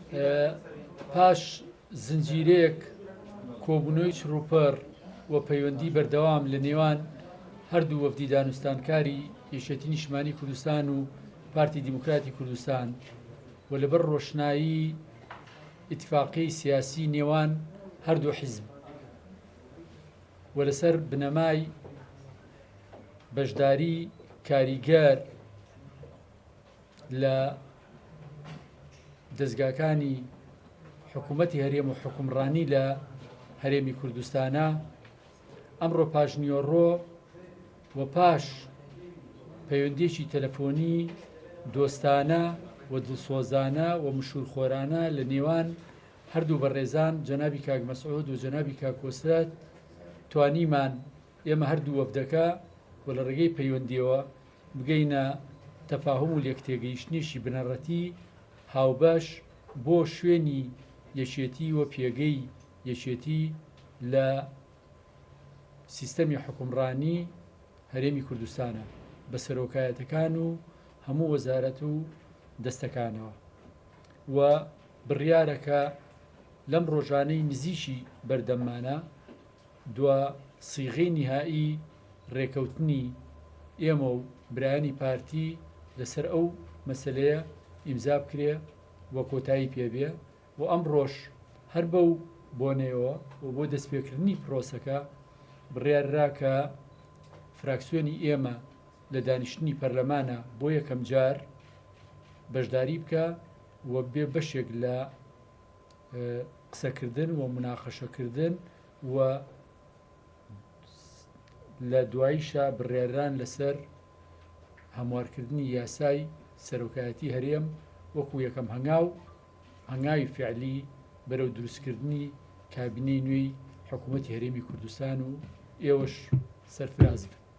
پاش زنجیرەیەک کۆبوونەوەی چڕوپڕ و پەیوەندی بەردەوام لە نێوان هەردوو وەفدی دانوستانکاری یەکێتی نیشتمانی کوردستان و پارتی دیموکراتی کوردستان و لەبەر ڕۆشنایی ئیتفاقی سیاسی نێوان هەردوو حیزب و لەسەر بنەمای بەشداری کاریگەر لە دەزگاکانی حکوومەتی هەرێم و حکومڕانی لە هەرێمی کوردستانە ئەمڕۆ پاشنیۆڕۆ و پاش پەیوەندیەکی تەلەفۆنی دۆستانە و دڵسۆزانە و مشورخۆرانە لە نێوان هەردوو بەڕێزان جەنابی کاک مەسعود و جەنابی کاک کۆسرەت توانیمان ئێمە هەردوو وەفدەکە و لە ڕێگەی پەیوەندیەوە بگەینە تەفاهوم و لێکتێگەیشتنێکی بنەڕەتی هاوبەش بۆ شوێنی یەکێتی و پێگەی یەکێتی لە سیستەمی حوکمڕانی هەرێمی کوردستانە بە سەرۆکایەتەکان و هەموو وەزارەت و دەستەکانەوە و بڕیارە کە لەم ڕۆژانەی نزیکی بەردەممانە دوا سیغەی نیهائی ڕێکەوتنی ئێمە و برایانی پارتی لەسەر ئەو مەسەلەیە ئیمزا بکرێ و کۆتایی پێ بێ و ئەمڕۆش هەر بەو بۆنەیەوە و بۆ دەستپێکردنی پرۆسەکە بڕیاررا کە فراکسیۆنی ئێمە لە دانیشتنی پەرلەمانە بۆ یەکەم جار بەشداری بکە و بێ بەشێک لە قسەکردن و مناقەشەکردن و لە دواییشا بڕیاران لەسەر هەموارکردنی یاسای سەرۆکایەتی هەرێم وەکو یەکەم هەنگاو هەنگاوی فعلی بەرەو دروستکردنی کابینەی نوێی حکوومەتی هەرێمی کوردستان و ئێوەش سەرفراز بن.